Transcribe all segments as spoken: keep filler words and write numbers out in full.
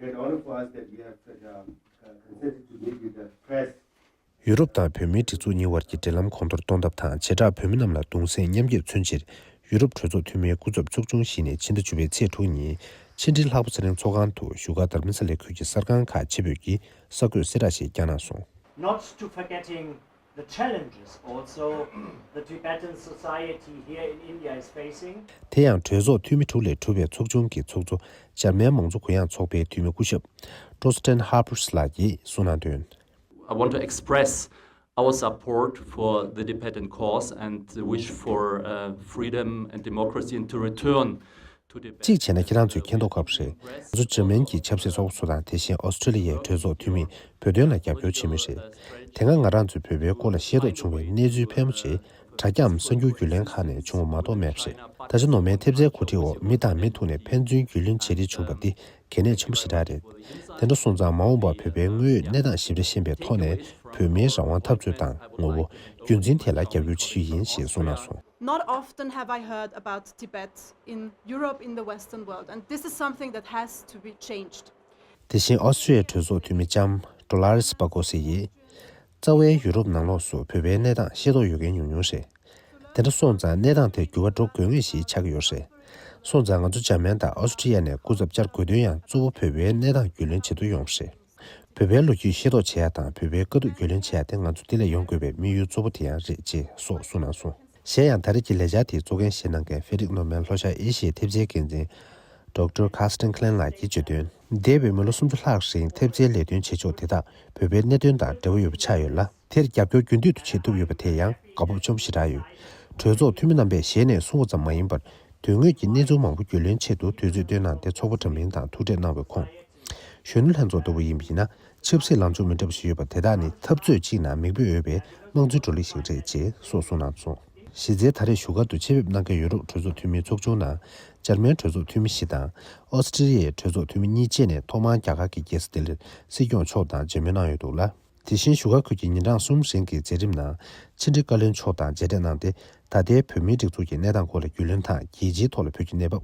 All of us that we have uh, consented to meet with the press. ཡུ་རོབ་དང་བོད་མིའི་སྒྲིག་འཛུགས་གཉིས་དབར་གྱི་འབྲེལ་ལམ་གོང་མཐོར་གཏོང་ཐབས་དང་། བྱེ་བྲག་བོད་མི་རྣམས་ལ་གདུང་སེམས་མཉམ་སྐྱེད་མཚོན་ཕྱིར། ཡུ་རོབ་གྲོས་ཚོགས་འཐུས་མིའི་སྐུ་ཚབ་ཚོགས་ཆུང་ཞིག་ནས་ཕྱི་ཟླ་བཅུ་པའི་ཚེས་དྲུག་ཉིན་ཕྱི་འབྲེལ་ལྷག་པ་ཚེ་རིང་ཚོགས་ཁང་དུ་བཞུགས་སྒར་དྷར་མ་ས་ལའི་ཁུལ་གྱི་གསར་ཁང་ཁག་ཆེ་བོད་ཀྱི་གསར་འགོད་གསལ་བསྒྲགས་ཤིག་བསྐྱངས་གནང་སོང་། Not to forgetting the challenges also the Tibetan society here in India is facing. དེ་ཡང་གྲོས་ཚོགས་འཐུས་མི་དྲུག་ལས་གྲུབ་པའི་ཚོགས་ཆུང་གི་ཚོགས་གཙོ་འཇར་མན་མང་གཙོ་གུ་ཡངས་ཚོགས་པའི་འཐུས་མི་སྐུ་ཞབས་Thorsten Habers ལགས་ཀྱིས་གསུངས་གནང་དོན། I want to express our support for the Tibetan cause and the wish for uh, freedom and democracy and to return to Tibet. གཅིག་བྱས་ན་ཁྱེད་རང་ཚོས་མཁྱེན་རྟོགས་དགོས་པ་རེད། ང་ཚོ་འཇར་མན་གྱི་ཆབ་སྲིད་ཚོགས་པ་ཚོ་དང་། དེ་བཞིན་ཨོ་སི་ཀྲི་ལི་ཡའི་གྲོས་ཚོགས་འཐུས་མིས་བོད་དོན་ལ་རྒྱབ་སྐྱོར་བྱེད་མུས་རེད། དེ་སྔ་ང་རང་ཚོས་བོད་པའི་སྐོར་ལ་ཤེས་རྟོགས་བྱུང་བའི་གནས་ཚུལ་ཕལ་མོ་ཆེ་དྲ་རྒྱའམ་གསར་འགྱུར་བརྒྱུད་ལམ་ཁག་ནས་བྱུང་བ་མ་གཏོགས་མེད་པ་རེད། ད་ཆ་ནོར་མའི་ཐེབས་རྩའི་འགོ་ཁྲིད་འོག་མི་དང་མི་ཐུག་ནས་ཕན་ཚུན་རྒྱུས་ལོན་བྱེད་རེས་བྱུང་བ་འདི་གལ་གནད་ཆེན་པོ་ཞེ་དྲག་རེད། དེ་འདྲ་སོང་ཙང་མ་འོངས་པར་བོད་པའི་དངོས་ཡོད་གནས་སྟངས་ཞིབ་ཕྲ་ཤེས་པའི་ཐོག་ནས་བོད་མིའི་རང་དབང་འཐབ་རྩོད་དང་ངོ་བོ་རྒྱུན་འཛིན་ཐད་ལ་རྒྱབ་སྐྱོར་བྱེད་རྒྱུ་ཡིན་ཞེས་གསུངས་གནང་སོང་། Not often have I heard about Tibet in Europe, in the Western world, and this is something that has to be changed. དེ་བཞིན་ཨོ་སི་ཀྲི་ཡའི་གྲོས་ཚོགས་འཐུས་མི་ལྕམ་Dolores Pagosy ཡིས། རྩ་བའི་ཡུ་རོབ་ནང་ལོགས་སུ་བོད་པའི་གནས་སྟངས་ཤེས་རྟོགས་ཡོད་མཁན་ཉུང་ཉུང་རེད། དེ་འདྲ་སོང་ཙང་གནས་སྟངས་དེར་འགྱུར་བ་འགྲོ་དགོས་ངེས་ཤིག་ཆགས་ཀྱི་ཡོད་རེད། སོང་ཙང་ང་ཚོ་འཇར་མན་དང་ཨོ་སི་ཀྲི་ཡ་ནས་སྐུ་ཚབ་བཅར་དགོས་དོན་ཡང་གཙོ་བོ་བོད་པའི་གནས་སྟངས་རྒྱུས་ལོན་བྱེད་དུ་ཡོང་བ་རེད། བོད་པའི་ལོ་རྒྱུས་ཤེས་རྟོགས་བྱེད་ཡ་དང་བོད་པའི་དཀའ་སྡུག་རྒྱུས་ལོན་བྱེད་ཡ་དེ་ང་ཚོ་འདི་ལ་ཡོང་དགོས་པའི་དམིགས་ཡུལ་གཙོ་བོ་དེ་ཡང་རེད་ཅེས་སོགས་གསུངས་གནང་སོང་། གཞན་ཡང་ད་རེས་ཀྱི་ལས་འཆར་དེའི་གཙོ་འགན་བཞེས་གནང་མཁན་ཧྥེ་རིག་ནོར་མན་ལྷོ་ཤར་ཨེ་ཤི་ཡའི་ཐེབས་རྩའི་འགན་འཛིན་Doctor Carsten Klein ལགས་ཀྱིས་བརྗོད་དོན། འདས་པའི་མི་ལོ་སུམ་ཅུ་ལྷག་རིང་ཐེབས་རྩའི་ལས་དོན་བྱེད་ཕྱོགས་དེ་དག་བོད་པའི་གནད་དོན་དང་འབྲེལ་བ་ཡོད་པ་ཆགས་ཡོད་ལ། དེར་རྒྱབ་སྐྱོར་རྒྱུན་མཐུད་དུ་བྱེད་ཐུབ་ཡོད་པ་དེ་ཡང་དགའ་སྤོབས་ཆེན་པོ་ཞེ་དྲག་ཡོད། གྲོས་ཚོགས་འཐུས་མི་རྣམ་པས་ཞལ་ནས་གསུངས་པ་ཙམ་མ་ཡིན་པར། དོན་དངོས་ཀྱི་གནས་ཚུལ་མང་པོ་རྒྱུས་ལོན་ཆེད་དུ་དུས་ཚོད་བཏོན་གནང་སྟེ་ཚོགས་པ་འདྲ་མིན་དང་ཐུག་འཕྲད་གནང་བའི་ཁོངས། གཞོན་ནུ་ལྷན་ཚོགས་ལྟ་བུ་ཡིན་པ་ཡིན་ན། ཆབ་སྲིད་ལངས་ཕྱོགས་མི་འདྲ་བ་ཞིག་ཡོད་པ་དེ་དག་ནི་འཐབ་རྩོད་གཅིག་ནང་མིག་དཔེ་འོས་པའི་དམངས་གཙོའི་བགྲོ་གླེང་ཞིག་རེད་ཅེས་སོགས་གསུངས་གནང་སོང་། གཞི་རྩའི་ད་རེས་བཞུགས་སྒར་དུ་ཆེད་ཕེབས་གནང་མཁན་ཡུ་རོབ་གྲོས་ཚོགས་འཐུས་མིའི་ཚོགས་ཆུང་ནང་འཇར་མན་གྲོས་ཚོགས་འཐུས་མི་བཞི་དང་ཨོ་སི་ཀྲི་ཡའི་གྲོས་ཚོགས་འཐུས་མི་གཉིས་བཅས་ནས་ཐོག་མར་རྒྱ་གར་གྱི་རྒྱལ་ས་ལྡི་ལིར་སྲིད་སྐྱོང་མཆོག་དང་མཇལ་མོལ་གནང་ཡོད་འདུག་ལ། དེ་བཞིན་བཞུགས་སྒར་ཁུལ་གྱི་ཉིན་གྲངས་གསུམ་རིང་གི་མཛད་རིམ་ནང་ཕྱི་འབྲེལ་བཀའ་བློན་མཆོག་དང་མཇལ་འཕྲད་གནང་སྟེ། ད་ལྟའི་བོད་མིའི་སྒྲིག་འཛུགས་ཀྱི་གནས་སྟངས་སྐོར་ལ་རྒྱུས་ལོན་དང་། རྒྱལ་སྤྱིའི་ཐོག་ལ་བོད་ཀྱི་གནས་བབ།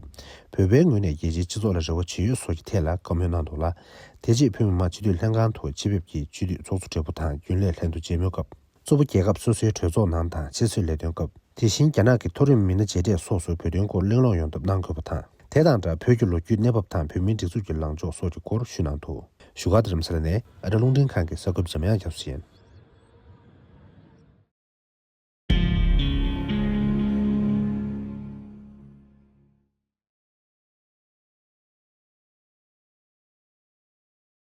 བོད་པའི་ངོས་ནས་རྒྱལ་སྤྱིའི་སྤྱི་ཚོགས་ལ་རེ་བ་ཇི་ཡོད་སོགས་ཀྱི་ཐད་ལ་བཀའ་མོལ་གནང་འདུག་ལ། དེ་རྗེས་བོད་མི་མང་སྤྱི་འཐུས་ལྷན་ཁང་དུ་ཆེད་ཕེབས་ཀྱིས་སྤྱི་འཐུས་ཚོགས་གཙོ་སྦྲེལ་པོ་དང་རྒྱུན་ལས་ལྷན་དུ་མཇལ་མོལ་སྐབས། གཙོ་བོ་རྒྱལ་ཁབ་སོ་སོའི་གྲོས་ཚོགས་ནང་དང་ཕྱི་སྲིད་ལས་དོན་སྐབས། དེ་བཞིན་རྒྱ་ནག་གི་མཐོ་རིམ་མི་སྣ་མཇལ་འཕྲད་སོགས་སུ་བོད་དོན་སྐོར་གླེང་སློང་ཡོང་ཐབས་གནང་དགོས་པ་དང་། དེ་དང་སྦྲགས་བོད་ཀྱི་ལོ་རྒྱུས་གནས་བབ་དང་བོད་མིའི་སྒྲིག་འཛུགས་ཀྱི་ལངས་ཕྱོགས་སོགས་ཀྱི་སྐོར་ཞུས་གནང་འདུག་བཞུགས་སྒར་རྡ་རམ་ས་ལ་ནས་ཨ་རི་རླུང་འཕྲིན་ཁང་གི་གསར་འགོད་པ་འཇམ་དབྱངས་རྒྱ་མཚོ་ཡིན།